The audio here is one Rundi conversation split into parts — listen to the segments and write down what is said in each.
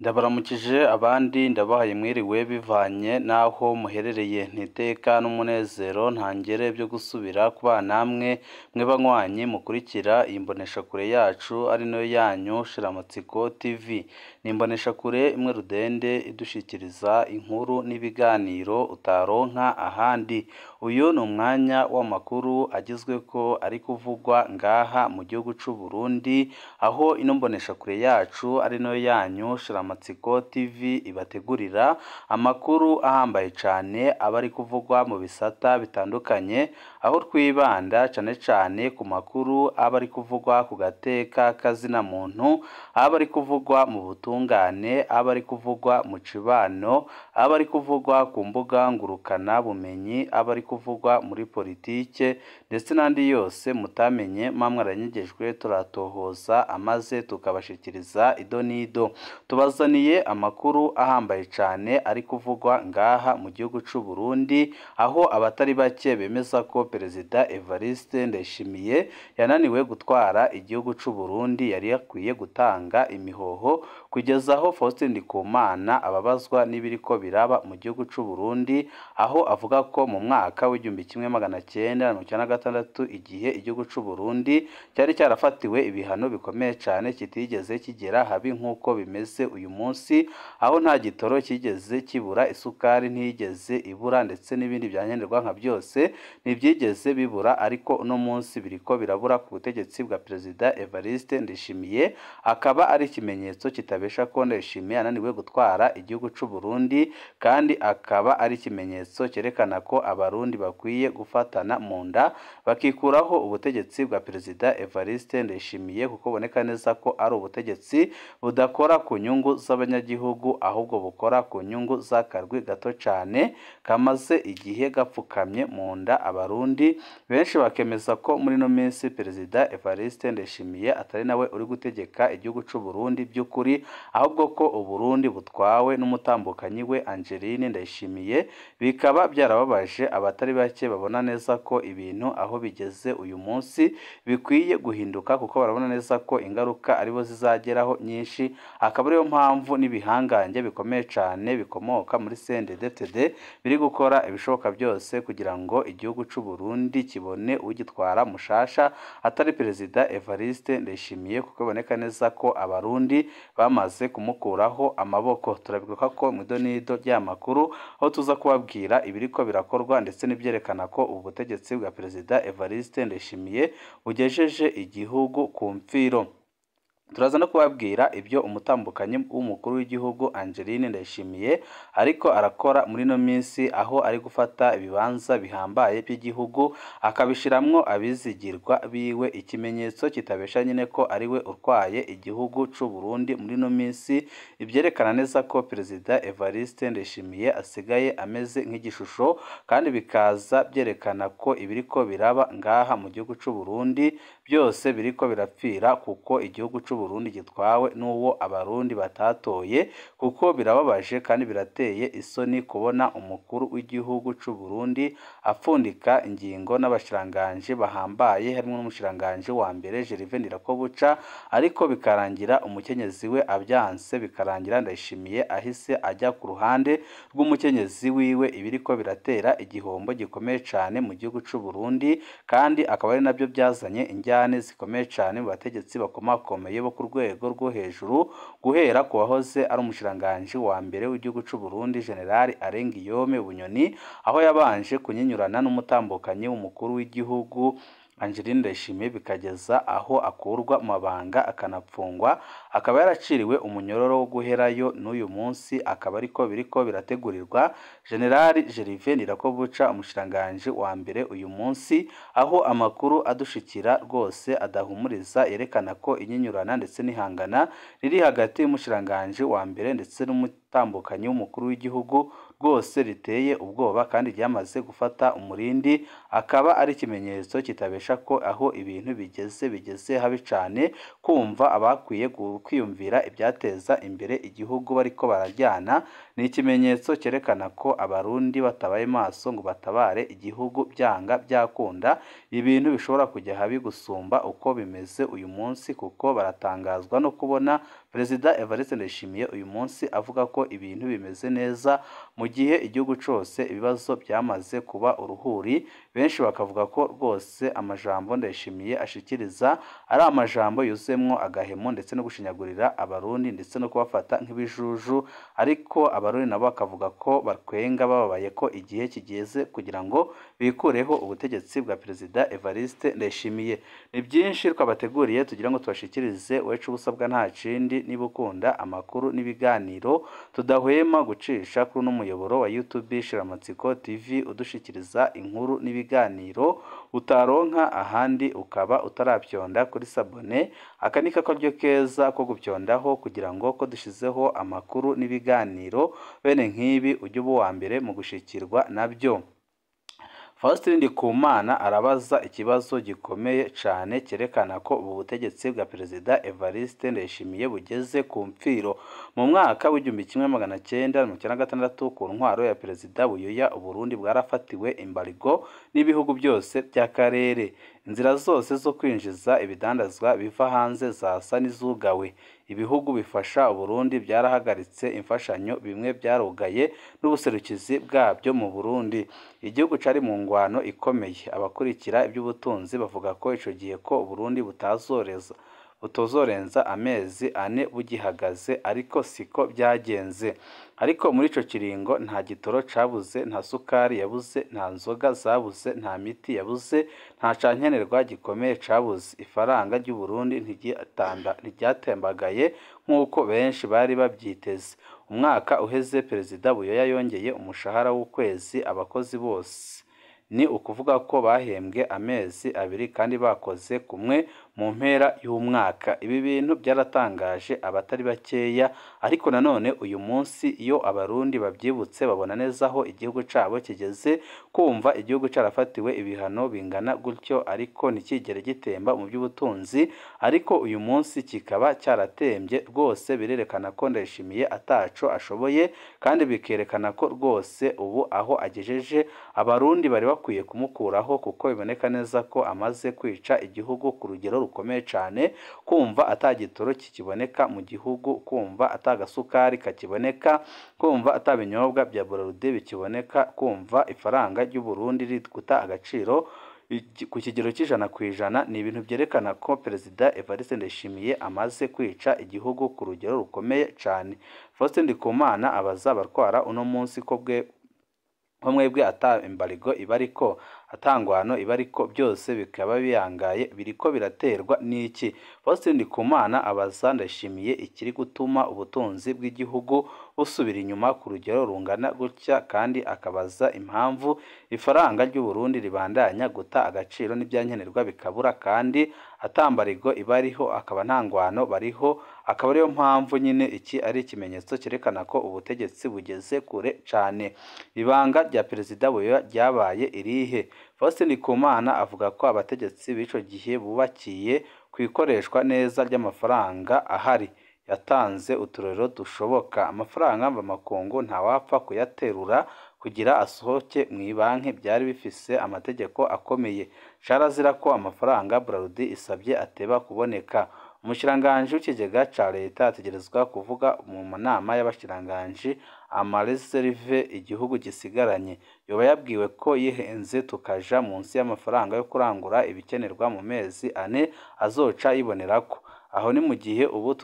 Ndabaramukije abandi ndabahaye mwiriwe bivanye n'aho muherereye, ntiteka n'umunezero ntangere byo gusubira kubana namwe mwe banywanyi mukurikira iyi mboneshakure yacu ari nayo yanyu Shiramatsiko TV. Ni imboneshakure imwe rudende idushikiriza inkuru n'ibiganiro utaronka ahandi. Uyu ni umwanya w'amakuru agezweko ari kuvugwa ngaha mu gihugu c'u Burundi, aho ino mboneshakure yacu ari nayo yanyu Shiramatsiko TV ibategurira amakuru ahambaye cane aba ari kuvugwa mu bisata bitandukanye, aho twibanda cane cane ku makuru aba ari kuvugwa ku gateka kazina muntu, aba ari kuvugwa mu butungane, aba ari kuvugwa mu cibano, aba ari kuvugwa ku mbuga ngurukana bumenyi, aba ari kuvugwa muri politike ndetse n'andi yose mutamenye mwamwe aranyegejwe turatohoza amaze tukabashikiriza ido n'ido. Tubazaniye amakuru ahambaye cane ari kuvugwa ngaha mu gihugu c'u Burundi, aho abatari bake bemeza ko Perezida Evariste Ndayishimiye yananiwe gutwara igihugu c'u Burundi, yari yakwiye gutanga imihoho kugeza aho Faustin Ndikumana ababazwa n'ibiriko biraba mu gihugu c'u Burundi, aho avuga ko mu mwaka w'1996 igihe igihugu c'u Burundi cyari cyarafatiwe ibihano bikomeye cane kitigeze kigera habi nk'uko bimeze uyu munsi, aho nta gitoro kigeze kibura, isukari ntiyigeze ibura ndetse n'ibindi byankenerwa nka byose ntibyigeze bibura, ariko uno munsi biriko birabura ku butegetsi bwa Perezida Evariste Ndayishimiye, akaba ari ikimenyetso kitabesha ko Ndayishimiye ananiwe gutwara igihugu c'u Burundi, kandi akaba ari ikimenyetso cyerekana ko abarundi bakwiye gufatana mu nda bakikuraho ubutegetsi bwa Perezida Evariste Ndayishimiye, kuko boneka neza ko ari ubutegetsi budakora ku nyungu z'abanyagihugu, ahubwo bukora ku nyungu z'akarwi gato cane kamaze igihe gapfukamye mu nda abarundi. Benshi bakemeza ko muri ino minsi Perezida Evariste Ndayishimiye atari nawe uri gutegeka igihugu c'u Burundi by'ukuri, ahubwo ko Uburundi butwawe n'umutambukanyi we Angeline Ndayishimiye. Bikaba byarababaje abatari bake babona neza ko ibintu aho bigeze uyu munsi bikwiye guhinduka, kuko barabona neza ko ingaruka aribo zizageraho nyinshi, akaba ariyo mpamvu n'ibihangange bikomeye cane bikomoka muri CNDD-FDD biri gukora ibishoboka byose kugira ngo igihugu c'u Burundi kibone ugitwara mushasha atari Perezida Evariste Ndayishimiye, kuko biboneka neza ko abarundi bamaze kumukuraho amaboko. Turabigaruka ko mu idonido ry'amakuru aho tuza kubabwira ibiriko birakorwa ndetse n'ibyerekana ko ubu butegetsi bwa Perezida Evariste Ndayishimiye bugejeje igihugu ku mfiro. Turaza no kubabwira ibyo umutambukanyi w'umukuru w'igihugu Angeline Ndayishimiye ariko arakora muri ino minsi, aho ari gufata ibibanza bihambaye by'igihugu akabishiramwo abizigirwa biwe, ikimenyetso kitabesha nyine ko ari we urwaye igihugu c'u Burundi muri ino minsi, ibyerekana neza ko Perezida Evariste Ndayishimiye asigaye ameze nk'igishusho, kandi bikaza byerekana ko ibiriko biraba ngaha mu gihugu c'u Burundi byose biriko birapfira kuko igihugu c'u Burundi gitwawe n'uwo abarundi batatoye, kuko birababaje kandi birateye isoni kubona umukuru w'igihugu c'u Burundi apfundika ingingo n'abashiranganje bahambaye harimo n'umushiranganje wa mbere Gervais Ndirakobuca, ariko bikarangira umukenyezi we abyanse, bikarangira Ndayishimiye ahise ajya ku ruhande rw'umukenyezi wiwe, ibiriko biratera igihombo gikomeye cane mu gihugu c'u Burundi, kandi akaba ari nabyo byazanye injyane zikomeye cane mu bategetsi bakomakomeye bo ku rwego rwo hejuru, guhera ku wahoze ari umushiranganje wa mbere w'igihugu c'u Burundi General Alain Guillaume Bunyoni, aho yabanje kunyinyurana n'umutambukanyi w'umukuru w'igihugu Angeline Ndayishimiye, bikageza aho akurwa mu mabanga akanapfungwa, akaba yaraciriwe umunyororo wo guherayo n'uyu munsi, akaba ariko biriko birategurirwa General Gervais Ndirakobuca umushiranganje wa mbere uyu munsi, aho amakuru adushikira rwose adahumuriza yerekana ko inyinyurana ndetse n'ihangana riri hagati y'umushiranganje wa mbere ndetse n'umutambukanyi w'umukuru w'igihugu rwose riteye ubwoba kandi ryamaze gufata umurindi, akaba ari ikimenyetso kitabesha ko aho ibintu bigeze habi cane, kumva abakwiye kwiyumvira ibyateza imbere igihugu bariko bararyana, ni ikimenyetso cyerekana ko abarundi batabaye maso ngo batabare igihugu byanga byakunda, ibintu bishobora kujya habi gusumba uko bimeze uyu munsi, kuko baratangazwa no kubona Perezida Evariste Ndayishimiye uyu munsi avuga ko ibintu bimeze neza mu gihe igihugu cose ibibazo byamaze kuba uruhuri. Benshi bakavuga ko rwose amajambo Ndayishimiye ashikiriza ari amajambo yuzuyemwo agahemo ndetse no gushinyagurira Abarundi ndetse no kubafata nk'ibijuju, ariko Abarundi nabo bakavuga ko bakwenga bababaye ko igihe kigeze kugira ngo bikureho ubutegetsi bwa Perezida Evariste Ndayishimiye. Ni byinshi twabateguriye tugira ngo tubashikirize, wecu ubusabwa nta kindi niba ukunda amakuru n'ibiganiro tudahwema gucisha kuri uno muyoboro wa YouTube Shiramatsiko TV udushikiriza inkuru n'ibiganiro utaronka ahandi, ukaba utarapyonda kuri sabone, aka ni kakaryo keza ko gupyondaho kugira ngo ko dushizeho amakuru n'ibiganiro bene nk'ibi ujye uba uwa mbere mu gushikirwa nabyo. Faustin Ndikumana arabaza ikibazo gikomeye cane cyerekana ko ubu butegetsi bwa Perezida Evariste Ndayishimiye bugeze ku mfiro. Mu mwaka w'1996 ku ntwaro ya Perezida Buyoya, Uburundi bwarafatiwe imbarigo n'ibihugu byose by'akarere. Inzira zose zo kwinjiza ibidandazwa biva hanze zasa n'izugawe. Ibihugu bifasha Uburundi byarahagaritse imfashanyo, bimwe byarugaye n'ubuserukizi bwabyo mu Burundi. Igihugu cari mu ngwano ikomeye. Abakurikira iby'ubutunzi bavuga ko ico gihe ko Uburundi butozorenza amezi 4 bugihagaze, ariko siko byagenze. Ariko muri ico kiringo nta gitoro cabuze, nta sukari yabuze, nta nzoga zabuze, nta miti yabuze, nta cankenerwa gikomeye cabuze. Ifaranga ry'u Burundi ntiryatembagaye nk'uko benshi bari babyiteze. Umwaka uheze Perezida Buyoya yongeye umushahara w'ukwezi abakozi bose, ni ukuvuga ko bahembwe amezi 2 kandi bakoze kumwe mu mpera y'umwaka. Ibi bintu byaratangaje abatari bakeya, ariko nanone uyu munsi iyo Abarundi babyibutse babona neza aho igihugu cabo kigeze. Kumva igihugu carafatiwe ibihano bingana gutyo ariko ntikigere gitemba mu by'ubutunzi, ariko uyu munsi kikaba cyaratembye rwose, birerekana ko Ndayishimiye ataco ashoboye, kandi bikerekana ko rwose ubu aho agejeje Abarundi bari bakwiye kumukuraho, kuko biboneka neza ko amaze kwica igihugu ku rugero rukomeye cane. Kumva atagitoro kikiboneka mu gihugu, kumva atagasukari kakiboneka, kumva atabinyobwa bya Bralirwa bikiboneka, kumva ifaranga ry'u Burundi riguta agaciro ku kigero c'100%, ni ibintu byerekana ko Perezida Evariste Ndayishimiye amaze kwica igihugu ku rugero rukomeye cane. Faustin Ndikumana abaza abatwara uno munsi ko bwe mwebwe ata imbarigo ibariko, atangwano ibariko, byose bikaba biyangaye, biriko biraterwa n'iki? Faustin Ndikumana abaza Ndayishimiye ikiri gutuma ubutunzi bw'igihugu busubira inyuma ku rugero rungana gutya, kandi akabaza impamvu ifaranga ry'u Burundi ribandanya guta agaciro n'ibyankenerwa bikabura, kandi atambarigo ibariho, akaba nta ngwano bariho. Akaba ariyo mpamvu nyine iki ari ikimenyetso cyerekana ko ubutegetsi bugeze kure cane. Ibanga rya Perezida Buyoya ryabaye irihe? Faustin Ndikumana avuga ko abategetsi b'ico gihe bubakiye ku ikoreshwa neza ry'amafaranga ahari. Yatanze uturero dushoboka. Amafaranga mvamakungu ntawapfa kuyaterura kugira asohoke mu ibanki, byari bifise amategeko akomeye. Carazira ko amafaranga Bralirwa isabye ateba kuboneka. Umushikiranganji w'ikigega ca leta ategerezwa kuvuga mu nama y'abashikiranganji amareserve igihugu gisigaranye. Yoba yabwiwe ko yihenze tukaja munsi y'amafaranga yo kurangura ibikenerwa mu mezi 4 azoca yibonerako. Aho ni mu gihe ubu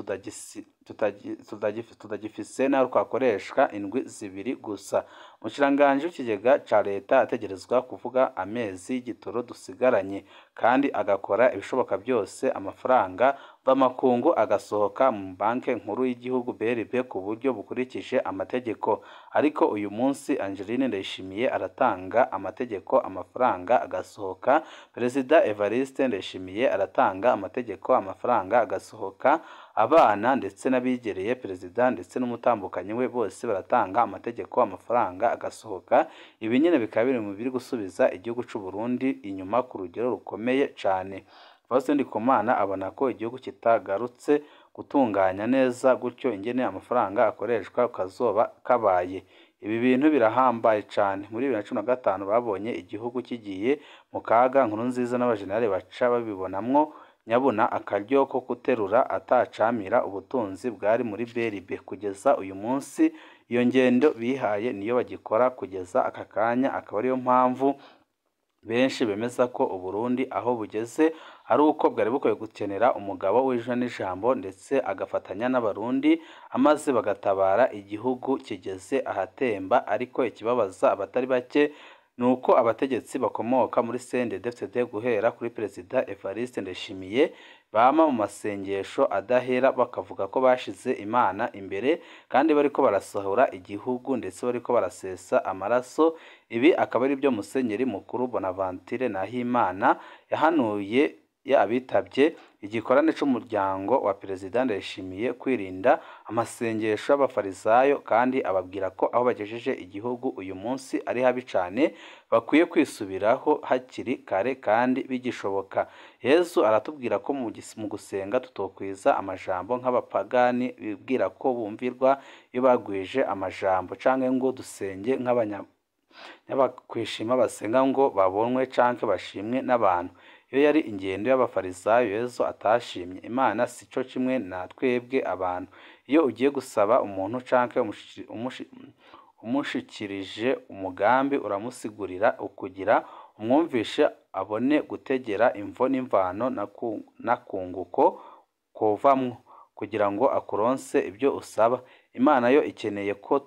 tutagifise naho twakoresha indwi 2 gusa. Umushikiranganji w'ikigega ca leta ategerezwa kuvuga amezi y'igitoro dusigaranye, kandi agakora ibishoboka byose amafaranga mvamakungu agasohoka mu banki nkuru y'igihugu BRB ku buryo bukurikije amategeko. Ariko uyu munsi Angeline Ndayishimiye aratanga amategeko, amafaranga agasohoka. Perezida Evariste Ndayishimiye aratanga amategeko, amafaranga agasohoka. Abana ndetse n'abigereye perezida ndetse n'umutambukanyi we bose baratanga amategeko, amafaranga agasohoka. Ibi nyine bikaba biri mu biri gusubiza igihugu c'u Burundi inyuma ku rugero rukomeye cane. Faustin Ndikumana abona ko igihugu kitagarutse gutunganya neza gutyo ingene amafaranga akoreshwa kazoba kabaye. Ibi bintu birahambaye cane. Muri 2015 babonye igihugu kigiye mu kaga, Nkurunziza n'abajenerali baca babibonamwo nyabuna akaryo ko guterura atacamira ubutunzi bwari muri BRB. Kugeza uyu munsi iyo ngendo bihaye niyo bagikora kugeza aka kanya, akaba ariyo mpamvu benshi bemeza ko Uburundi aho bugeze ari uko bwari bukwiye gukenera umugabo w'ijwi n'ijambo ndetse agafatanya n'Abarundi amaze bagatabara igihugu kigeze ahatemba. Ariko ikibabaza abatari bake ni uko abategetsi bakomoka muri CNDD-FDD guhera kuri Perezida Evariste Ndayishimiye bama mu masengesho adahera bakavuga ko bashize Imana imbere kandi bariko barasahura igihugu ndetse bariko barasesa amaraso. Ibi akaba ari byo Musenyeri Mukuru Bonaventure Nahimana yahanuye abitabye igikorane c'umuryango wa Perezida Ndayishimiye kwirinda amasengesho y'abafarisayo, kandi ababwira ko aho bagejeje igihugu uyu munsi ari habi cane, bakwiye kwisubiraho hakiri kare kandi bigishoboka. Yesu aratubwira ko mu gusenga tutokwiza amajambo nk'abapagani bibwira ko bumvirwa iyo bagwije amajambo, canke ngo dusenge nk'abanyakwishima basenga ngo babonwe canke bashimwe n'abantu. Iyo yari ingendo y'abafarisayo Yesu atashimye. Imana si co kimwe na twebwe abantu. Iyo ugiye gusaba umuntu canke umushikirije umugambi uramusigurira ukugira umwumvishe abone gutegera imvo n'imvano n'akunguko kovamwo kugira ngo akuronse ibyo usaba. Imana yo ikeneye ko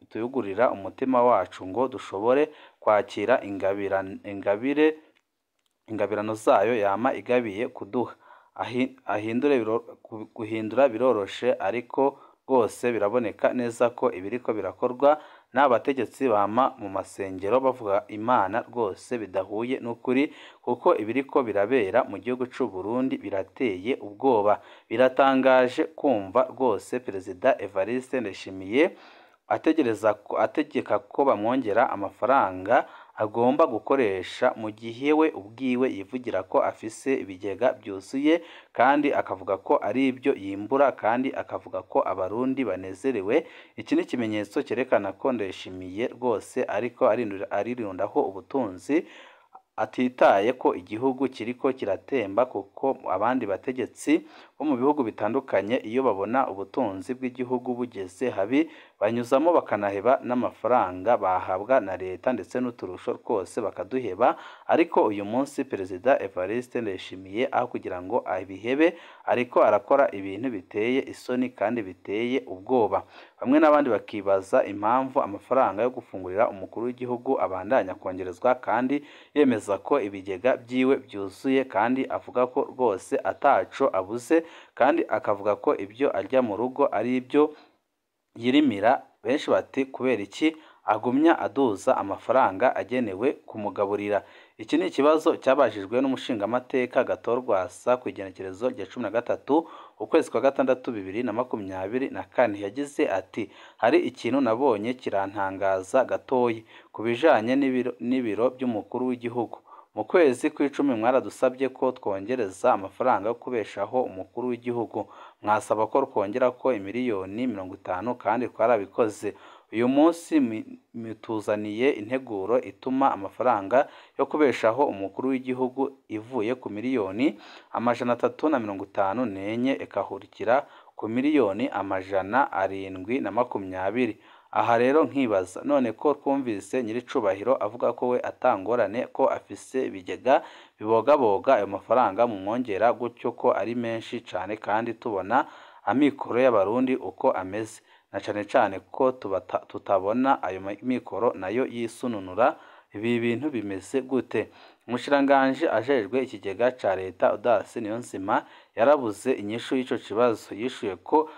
tuyugurira umutima wacu ngo dushobore kwakira ingabirano zayo yama igabiye kuduha. Guhindura biroroshe, ariko rwose biraboneka neza ko ibiriko birakorwa n'abategetsi bama mu masengero bavuga Imana rwose bidahuye n'ukuri, kuko ibiriko birabera mu gihugu c'u Burundi birateye ubwoba. Biratangaje kumva rwose Perezida Evariste Ndayishimiye ategeka ko bamwongera amafaranga agomba gukoresha mu gihe we ubwiwe yivugira ko afise ibigega byuzuye, kandi akavuga ko ari ibyo yimbura, kandi akavuga ko Abarundi banezerewe. Iki ni ikimenyetso cyerekana ko Ndayishimiye rwose ariko arirundaho ubutunzi atitaye ko igihugu kiriko kiratemba, kuko abandi bategetsi bo mu bihugu bitandukanye iyo babona ubutunzi bw'igihugu bugeze habi banyuzamo bakanaheba n'amafaranga bahabwa na leta ndetse n'uturusho rwose bakaduheba. Ariko uyu munsi Perezida Evariste Ndayishimiye aho kugira ngo abihebe ariko arakora ibintu biteye isoni kandi biteye ubwoba. Bamwe n'abandi bakibaza impamvu amafaranga yo gufungurira umukuru w'igihugu abandanya kongerezwa kandi yemeza ko ibigega byiwe byuzuye, kandi avuga ko rwose ataco abuze, kandi akavuga ko ibyo arya mu rugo ari ibyo yirimira. Benshi bati kubera iki agumya aduza amafaranga agenewe kumugaburira? Iki ni ikibazo cyabajijwe n'umushingamateka Gatorwasa ku igenekerezo rya 13 ukwezi kwa gatandatu 2024. Yagize ati hari ikintu nabonye kirantangaza gatoyi ku bijanye n'ibiro by'umukuru w'igihugu. Mu kwezi kw'icumi mwaradusabye ko twongereza amafaranga yo kubeshaho umukuru w'igihugu, mwasaba ko twongera ko imiliyoni 50 kandi twarabikoze. Uyu munsi mutuzaniye integuro ituma amafaranga yo kubeshaho umukuru w'igihugu ivuye ku miliyoni 354 ikahurikira ku miliyoni 720. Aha rero nkibaza none ko twumvise nyiricubahiro avuga ko we atangorane ko afise ibigega bibogaboga, ayo mafaranga mumwongera gutyo ko ari menshi cane kandi tubona amikoro y'Abarundi uko ameze, na cane cane ko tutabona ayo mikoro nayo yisununura. Ibi bintu bimeze gute? Umushikiranganji ajejwe ikigega ca leta Audace Niyonzima yarabuze inyishu y'ico kibazo. Yishuye ko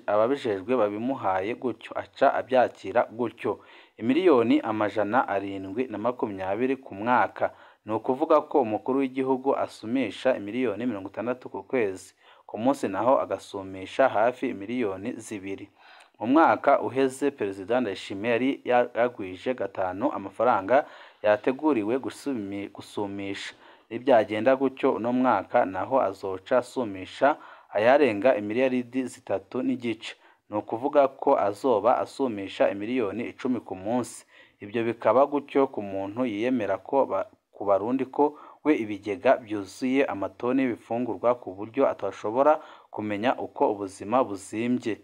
ababijejwe babimuhaye gutyo aca abyakira gutyo. Imiliyoni 720 ku mwaka, ni ukuvuga ko umukuru w'igihugu asumisha imiliyoni 60 ku kwezi, ku munsi naho agasumisha hafi miliyoni 2. Mu mwaka uheze Perezida Ndayishimiye yari yagwije 5 amafaranga yateguriwe gusumisha. Nibyagenda gutyo uno mwaka naho azoca asumisha ayarenga imiliyaridi 3.5, ni ukuvuga ko azoba asumisha imiliyoni 10 ku munsi. Ibyo bikaba gutyo ku muntu yiyemera ko ku Barundi ko we ibigega byuzuye amatoni y'ibifungurwa ku buryo atashobora kumenya uko ubuzima buzimbye.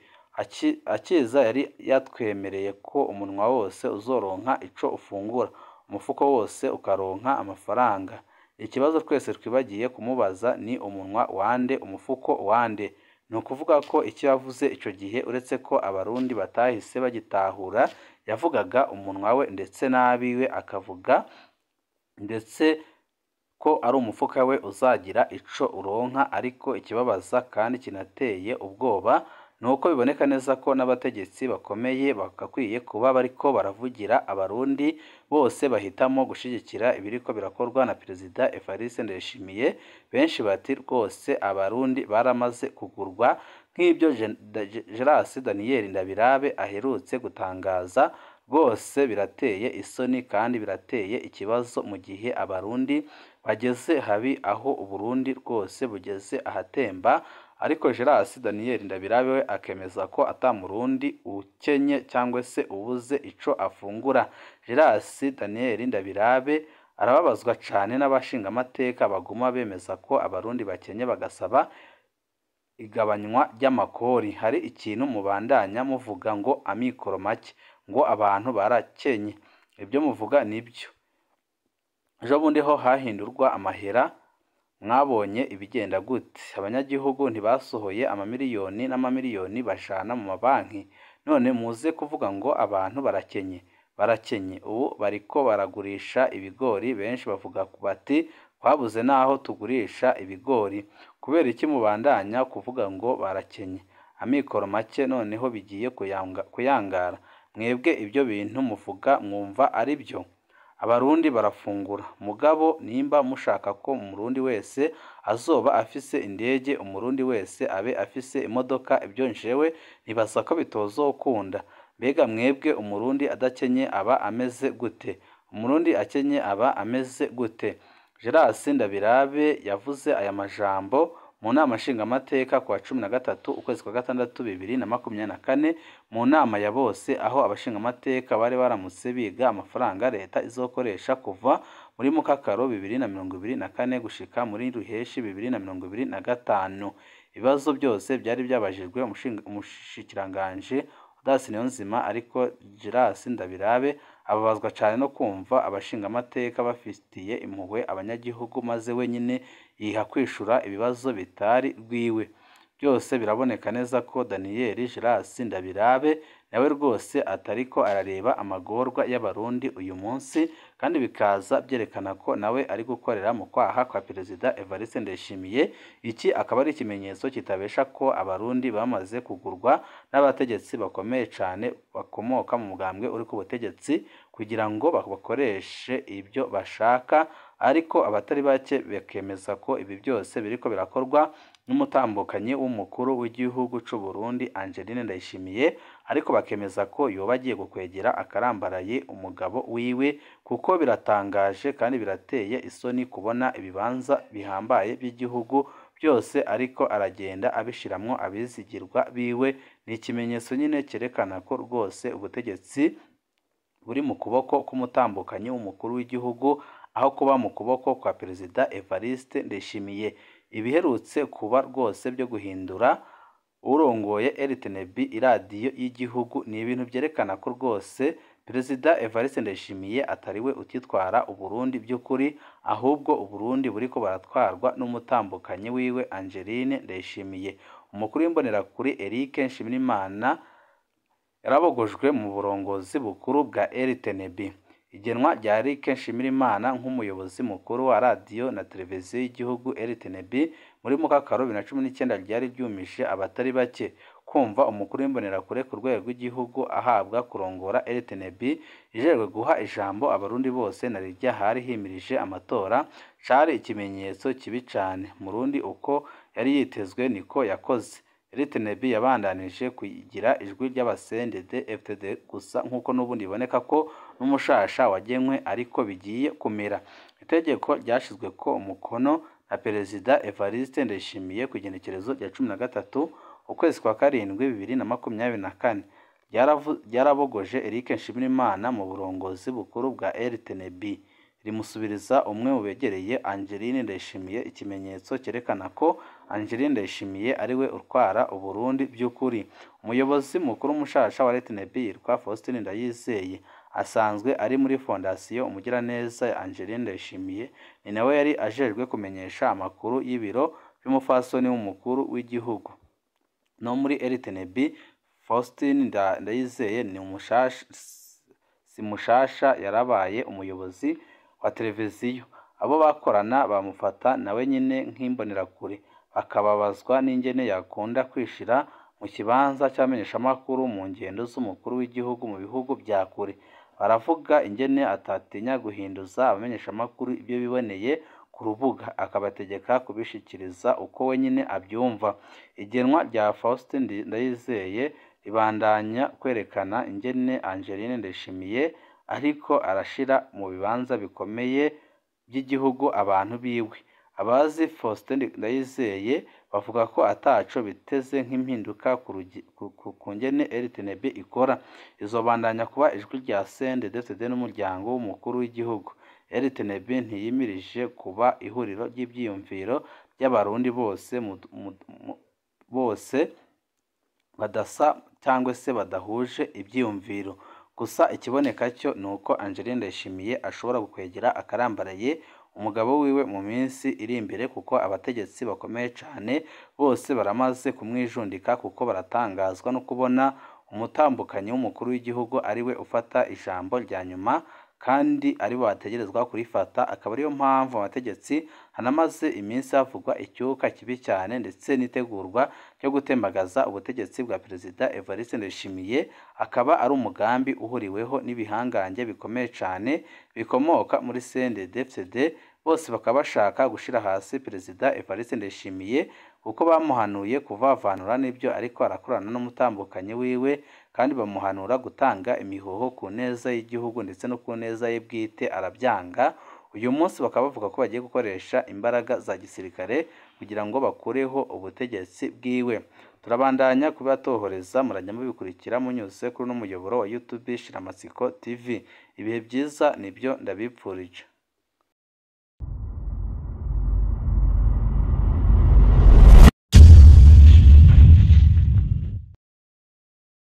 Akiza yari yatwemereye ko umunwa wose uzoronka ico ufungura, umufuko wose ukaronka amafaranga. Ikibazo twese twibagiye kumubaza ni umunwa wande, umufuko wande? Ni ukuvuga ko icyo yavuze ico gihe, uretse ko Abarundi batahise bagitahura, yavugaga umunwa we ndetse n'abiwe, akavuga ndetse ko ari umufuka we uzagira ico uronka. Ariko ikibabaza kandi kinateye ubwoba ni uko biboneka neza ko n'abategetsi bakomeye bagakwiye kuba bariko baravugira Abarundi bose bahitamo gushigikira ibiriko birakorwa na Perezida Evariste Ndayishimiye. Benshi bati rwose Abarundi baramaze kugurwa, nk'ibyo Geras Daniel Ndabirabe aherutse gutangaza. Rwose birateye isoni kandi birateye ikibazo mu gihe Abarundi bageze habi, aho Uburundi rwose bugeze ahatemba. Ariko Geras Daniel Ndabirabe we akemeza ko ata Murundi ukenye cyangwa se ubuze ico afungura. Geras Daniel Ndabirabe arababazwa cane n'abashingamateka baguma bemeza ko Abarundi bakenye, bagasaba igabanywa ry'amakori. Hari ikintu mubandanya muvuga ngo amikoro make, ngo abantu barakenye. Ibyo muvuga nibyo. Ejo bundi ho hahindurwa amahera, mwabonye ibigenda gute? Abanyagihugu ntibasohoye amamiliyoni n'amamiliyoni bajana mu mabanki, none muze kuvuga ngo abantu barakenye. Barakenye ubu bariko baragurisha ibigori, benshi bavuga bati twabuze n'aho tugurisha ibigori. Kubera iki mubandanya kuvuga ngo barakenye? Amikoro make noneho bigiye kuyangara. Mwebwe ibyo bintu muvuga mwumva ari byo? Abarundi barafungura, mugabo nimba mushaka ko Umurundi wese azoba afise indege, Umurundi wese abe afise imodoka, ibyo njewe nibaza ko bitozokunda. Mbega mwebwe Umurundi adakenye aba ameze gute? Umurundi akenye aba ameze gute? Geras Ndabirabe yavuze aya majambo mu nama nshingamateka kuwa 13 ukwezi kwa gatandatu 2024, mu nama ya bose, aho abashingamateka bari baramutse biga amafaranga leta izokoresha kuva muri Mukakaro 2024 gushika muri Ruheshi 2025. Ibibazo byose byari byabajijwe umushikiranganje Audace Niyonzima, ariko Geras Ndabirabe ababazwa cane no kumva abashingamateka bafitiye impuhwe abanyagihugu, maze wenyine yiha kwishura ibibazo bitari rwiwe. Byose biraboneka neza ko Daniel Geras Ndabirabe nawe rwose atariko arareba amagorwa y'Abarundi uyu munsi, kandi bikaza byerekana ko nawe ari gukorera mu kwaha kwa Perezida Evariste Ndayishimiye. Iki akaba ari ikimenyetso kitabesha ko Abarundi bamaze kugurwa n'abategetsi bakomeye cane bakomoka mu mugambwe uri ku butegetsi, kugira ngo bakoreshe ibyo bashaka. Ariko abatari bake bakemeza ko ibi byose biriko birakorwa n'umutambukanyi w'umukuru w'igihugu c'u Burundi Angeline Ndayishimiye, ariko bakemeza ko yoba agiye gukwegera akarambaraye umugabo wiwe, kuko biratangaje kandi birateye isoni kubona ibibanza bihambaye by'igihugu byose ariko aragenda abishiramwo abizigirwa biwe. Ni ikimenyetso nyine cyerekana ko rwose ubutegetsi buri mu kuboko k'umutambukanyi w'umukuru w'igihugu, aho kuba mu kuboko kwa Perezida Evariste Ndayishimiye. Ibiherutse kuba rwose byo guhindura urongoye RTNB, iradiyo y'igihugu, ni ibintu byerekana ko rwose Perezida Evariste Ndayishimiye atari we utitwara Uburundi by'ukuri, ahubwo Uburundi buriko baratwarwa n'umutambukanyi wiwe Angeline Ndayishimiye. Umukuru w'imbonerakure Eric Nshimirimana yarabogojwe mu burongozi bukuru bwa RTNB. Igenwa rya Eric Nshimirimana nk'umuyobozi mukuru wa radiyo na televiziyo y'igihugu RTNB muri Mukakaro 2019 ryari ryumije abatari bake. Kumva umukuru w'imbonerakure ku rwego rw'igihugu ahabwa kurongora RTNB ijejwe guha ijambo Abarundi bose na rirya hari himirije amatora, cari ikimenyetso kibi cane. Murundi uko yari yitezwe niko yakoze. RTNB yabandanije kugira ijwi ry'abasendede FTD gusa, nk'uko n'ubundi biboneka ko n'umushasha wagenwe ariko bigiye kumera. Itegeko ryashizwe ko umukono na Perezida Evariste Ndayishimiye ku igenekerezo rya 13 ukwezi kwa karindwi 2024 ryarabogoje Eric Nshimirimana mu burongozi bukuru bwa RTNB. rimusubiriza umwe mu begereye Angeline Ndayishimiye, ikimenyetso cyerekana ko Angeline Ndayishimiye ariwe utwara Uburundi by'ukuri. Umuyobozi mukuru mushasha wa RTNB yitwa Faustin Ndayizeye, asanzwe ari muri Fondasiyo Umugiraneza ya Angeline Ndayishimiye, ni nawe yari ajejwe kumenyesha amakuru y'ibiro by'umufasoni w'umukuru w'igihugu. No muri RTNB Faustin Ndayizeye ni umushasha, si mushasha, yarabaye umuyobozi wa televiziyo. Abo bakorana bamufata nawe nyine nk'imbonerakure, bakababazwa n'ingene yakunda kwishira mu kibanza cy'abamenyeshamakuru mu ngendo z'umukuru w'igihugu mu bihugu bya kure. Baravuga ingene atatinya guhinduza abamenyeshamakuru ibyo biboneye ku rubuga, akabategeka kubishikiriza uko we nyine abyumva. Igenwa rya Faustin Ndayizeye ribandanya kwerekana ingene Angeline Ndayishimiye ariko arashira mu bibanza bikomeye by'igihugu abantu biwe. Abazi Faustin Ndayizeye bavuga ko ataco biteze nk'impinduka ku ngene RTNB ikora. Izobandanya kuba ijwi rya CNDD-FDD n'umuryango w'umukuru w'igihugu. RTNB ntiyimirije kuba ihuriro ry'ivyiyumviro by'abarundi bose bose badasa cyangwa se badahuje ivyiyumviro. Gusa ikiboneka cyo ni uko Angeline Ndayishimiye ashobora gukwegera akarambaraye umugabo wiwe mu minsi iri imbere, kuko abategetsi bakomeye cane bose baramaze kumwijundika, kuko baratangazwa no kubona umutambukanyi w'umukuru w'igihugu ariwe ufata ijambo rya nyuma kandi aribo bategerezwa kurifata. Akaba ariyo mpamvu abategetsi hanamaze iminsi havugwa icyuka kibi cyane ndetse n'itegurwa ryo gutembagaza ubutegetsi bwa Perezida Evariste Ndayishimiye, akaba ari umugambi uhuriweho n'ibihangange bikomeye cyane bikomoka muri CNDD-FDD, bose bakaba bashaka gushira hasi Perezida Evariste Ndayishimiye kuko bamuhanuye kuvavanura n'ibyo ariko arakorana n'umutambukanyi wiwe, kandi bamuhanura gutanga imihoho ku neza y'igihugu ndetse no ku neza ye bwite, arabyanga. Uyu munsi bakaba bavuga ko bagiye gukoresha imbaraga za gisirikare kugira ngo bakureho ubutegetsi bwiwe. Turabandanya kubatohoreza, murajya mubikurikira munyuze kuri uno muyoboro wa YouTube Shiramatsiko TV. Ibihe byiza nibyo ndabipfurije.